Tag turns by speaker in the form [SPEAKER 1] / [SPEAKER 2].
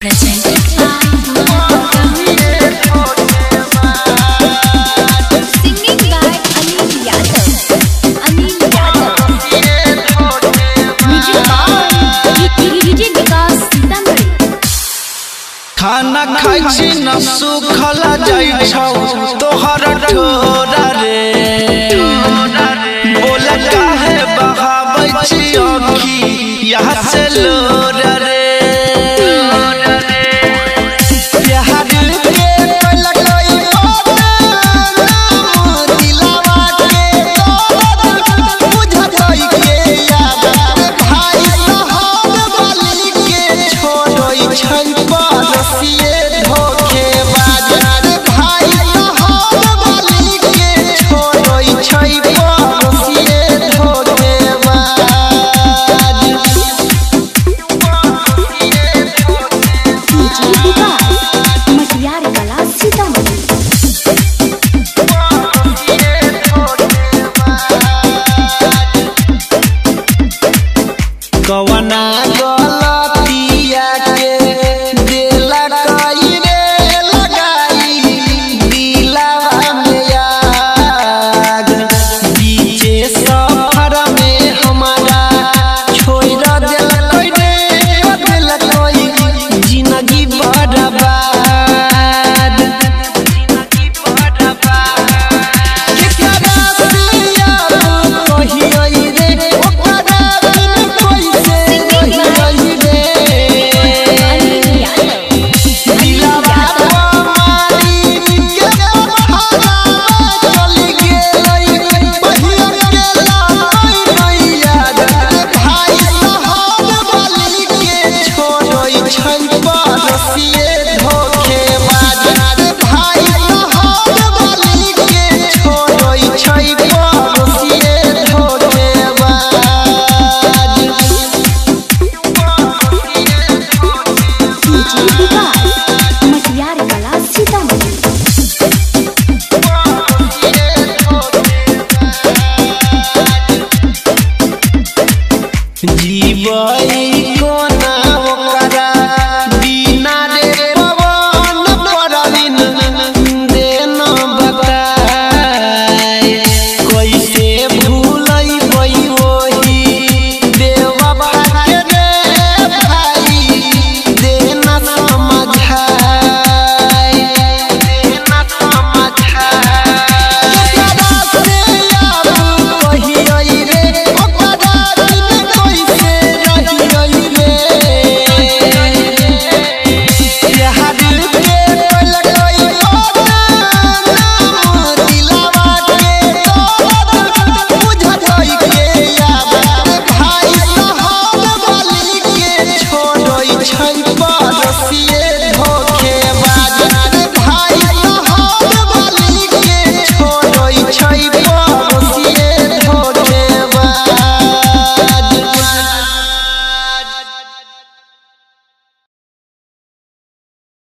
[SPEAKER 1] Presented by Singing by Anil Yadav. Anil Yadav. Music by DJ Vikas Sitamarhi.
[SPEAKER 2] खाना खाइ छी न सुखला जाइ छौ तोहर ठोरा रे। बोला काहे बहाबै छी अखी यहाँ से लोरा रे।
[SPEAKER 3] प्यार के लगई दिलावा के बुझतई के यार भाई शहर वाली के छोड़ई छै परसिए धोखेबाज। भाई शहर वाली के छोड़ई छै परसिए धोखेबाज।
[SPEAKER 1] DJ Vikas Matiyar Kala Sitamarhi.
[SPEAKER 3] कवना गलतिया